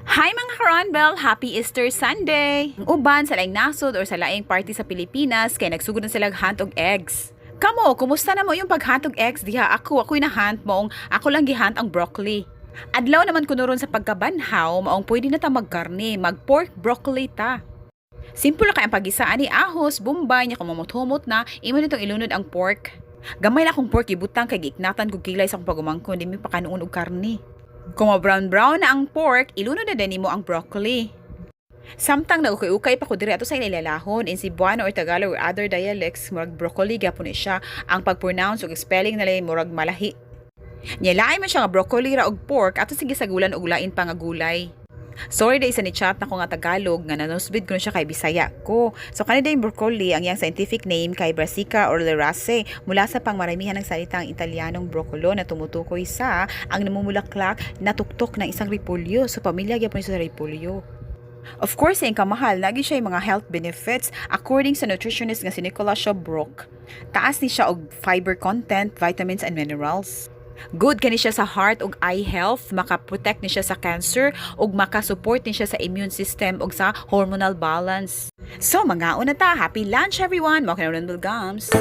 Hi, mga karonbel! Happy Easter Sunday! Ang uban sa laing nasod or sa laing party sa Pilipinas kay nagsugod na sila hunt og eggs. Kamo, kumusta na mo yung paghunt og eggs diha? Ako, ako'y na-hunt maong ako lang gihunt ang broccoli. Adlaw naman kuno ron sa pagkabanhaw, maong pwede na ta magkarne, mag pork broccoli ta. Simple ra kay ang pagisa ani: ahos, bombay, nya kung mamot-humot na, imo nitong ilunod ang pork. Gamay lang akong pork ibutang kay giiknatan kog kilay sa akong pagumangkon, di mi pakanuon og karne. Kung ma-brown brown na ang pork, ilunod na din nimo ang broccoli. Samtang nagukay-ukay pa ko diri, ato sa ilalahon in Cebuano or Tagalog or other dialects, murag broccoli gyapon ni siya. Ang pag-pronounce ug spelling nila murag malahi. Nya lain man siya nga broccoli ra og pork, ato sige sagulan og lain pa nga gulay. Sorry day sa ni chat na ko nga Tagalog nga nanusbid ko na siya kay Bisaya ko. So kani day broccoli, ang iyang scientific name kay Brassica oleracea, mula sa pangmaramihan ng salitang Italianong broccolo na tumutukoy sa ang namumulaklak na tuktok ng isang repolyo. So pamilya gyapon siya sa repolyo. Of course, ang kamahal, lagi siya yung mga health benefits according sa nutritionist nga si Nicola Shubrook. Taas ni siya og fiber content, vitamins and minerals. Good kani siya sa heart ug eye health, maka-protect ni siya sa cancer ug maka-support ni siya sa immune system ug sa hormonal balance. So, mangaon na ta. Happy lunch, everyone. Mao kay Gams.